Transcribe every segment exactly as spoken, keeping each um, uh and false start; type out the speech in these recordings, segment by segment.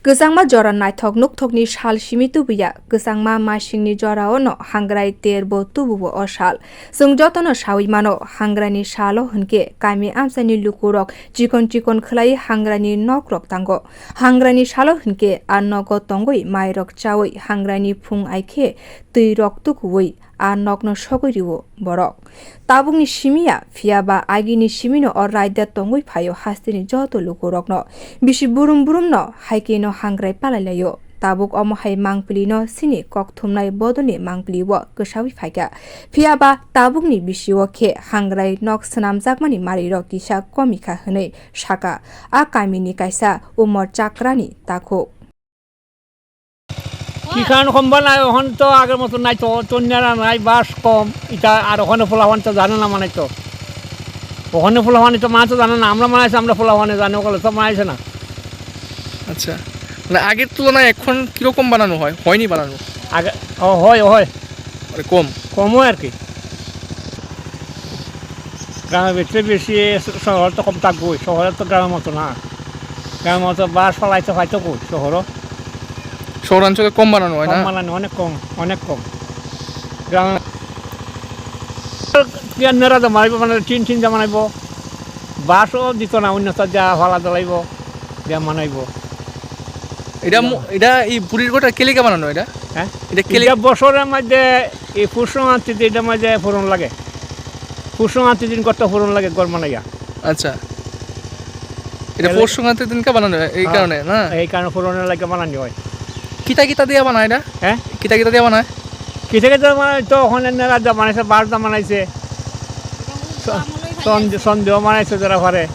Kwchangma jora naithok nukthokni sal simi tubuya, kwchangma masingni jorao no hangrai terbo tubuo o sal. Chwng jotono saui mano, hangraini salo hwnkhe kami amchaini lukurok chikon chikon khwlai hangraini nokrok tango. Hangraini salo hwnkhe a nogo tongwi mairok chaui hangraini phung aikhe twirok tukuui a nokno sogwi rio borok. Tabukni simi ya, phiya ba agini simino o raida tongwi phaio hasteni joto lukurokno. Bisi burum burumno hai kheno hangrai palai laio. Tabuk omo hai mangpili no sini kok thumnai bodolni mangpili o kwsaui phaikha. Phiya ba tabukni bisio khe hangrai nok swnamjakmani marirok kisa komikha hwnwi saka a kamini kaisa umor chakrani takhuk. Kisan hom banai, ohon to ager moto nai to, to nera nai, bas kom, ita ar ohone pula hon to jane na manai to. Ohone pula hon ita ma to jane na, amra manai se, amra pula hone jane, okole to manai se na. আচ্ছা, মানে আগের তুলনায় এখন কিরকম বানানো হয়? হয়নি বানানো? আগে, ও, হয়, হয়। মানে কম? কমও আর কি। গ্রামের ভিতরে বেশি, শহরে তো কম থাকবোই, শহরে তো গ্রামের মতো না। গ্রামের মতো বাস ফালাইতে হয়তো কই শহরও। শহরাঞ্চলে কম বানানো হয় কম না? বানানো, অনেক কম, অনেক কম। গ্রামে কি আর নেরা জমাইবো, মানে টিন টিন জমাইবো, বাসও দিত না, অন্য যা ফালা জ্বালাইবো, যা মানাইবো। এটা মু-, এটা এই বুড়ির গোটা কেলিকা বানানো এটা? হ্যাঁ? এটা কেলি- এটা বছরের মধ্যে এই পুষ সংক্রান্তিতে এটার মধ্যে ফোড়ন লাগে। পুষ সংক্রান্তির দিন কত ফোড়ন লাগে ঘর বানাইয়া। আচ্ছা। এটা এলে- পৌষ সংক্রান্তির দিনকে বানানো হয়, এই হ্যাঁ। কারণে, না? এই কারণে ফোড়নের লাগে বানানি হয়। কিতা কিতা দিয়া বানায় এটা? হ্যাঁ? কিতা কিতা দিয়া বানায়? কিতা কিতা মানে তো ওখানে নেরা যা বানাইছে, বার যা বানাইছে। স-, সন্দেহ বানাইছে যারা পারে।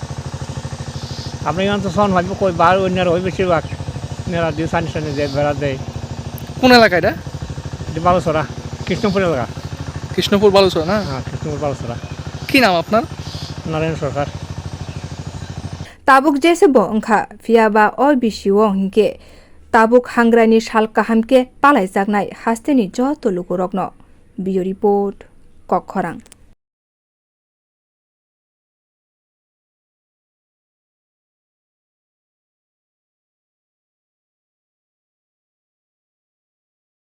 আপনি এখন তো সন ভাবি কই বার অন্যরা হই বেশিরভাগ। নেরা দিয়ে সানি সানি যে বেড়া দেয়। কোন এলাকা এটা? এটা বালুছড়া, কৃষ্ণপুর এলাকা। কৃষ্ণপুর বালুছড়া, না? হ্যাঁ, কৃষ্ণপুর বালুছড়া। কি নাম আপনার? নারায়ণ সরকার। Tabuk jese bo wngkha, phiya ba o bisio hinkhe tabuk hangrani sal kaham khe palaijaknai hasteni joto lukurokno. Bureau Report, Kokkhorang.